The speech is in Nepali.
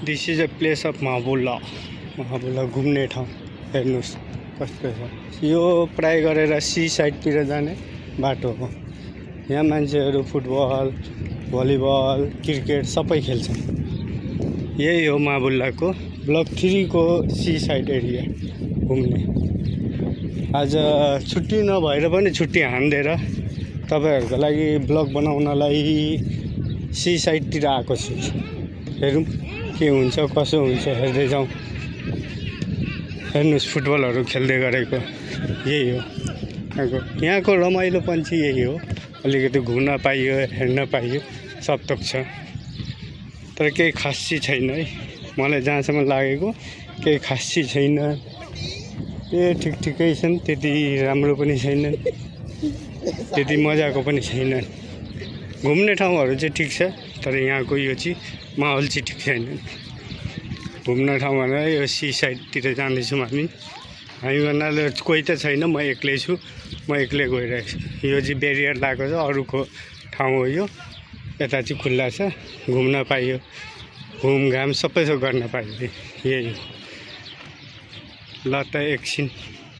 This is a place of Mahabulla घुम्ने ठाउँ हेर्नुहोस् कस्तो छ। यो प्राय गरेर सी साइडतिर जाने बाटो हो। यहाँ मान्छेहरू फुटबल भलिबल क्रिकेट सबै खेल्छन्। यही हो महाबुल्लाको ब्लक 3 को सी साइड एरिया घुम्ने। आज छुट्टी नभएर पनि छुट्टी हान्दिएर तपाईहरुको लागि ब्लग बनाउनलाई सी साइडतिर आएको छु। हेरौँ के हुन्छ कसो हुन्छ, हेर्दै जाउँ। हेर्नुस् फुटबलहरू खेल्दै गरेको यही हो यहाँको रमाइलोपन चाहिँ यही हो। अलिकति घुम्न पाइयो, हेर्न पाइयो, सब थोक छ। तर केही खास चाहिँ छैन है, मलाई जहाँसम्म लागेको केही खास चाहिँ छैन। ठिकै छन्, त्यति राम्रो पनि छैन, त्यति मजाको पनि छैन। घुम्ने ठाउँहरू चाहिँ ठिक छ, तर यहाँको यो चाहिँ माहौल चाहिँ ठिक छैन। घुम्ने ठाउँ भनेर यो सी साइडतिर जाँदैछौँ हामी भन्नाले कोही त छैन, म एक्लै छु, म एक्लै गइरहेको छु। यो चाहिँ बेरियर लगाएको छ, अरूको ठाउँ हो यो। यता चाहिँ खुल्ला छ, घुम्न पाइयो, घुमघाम सबै थोक गर्न पाइयो। यही हो। ल त एकछिन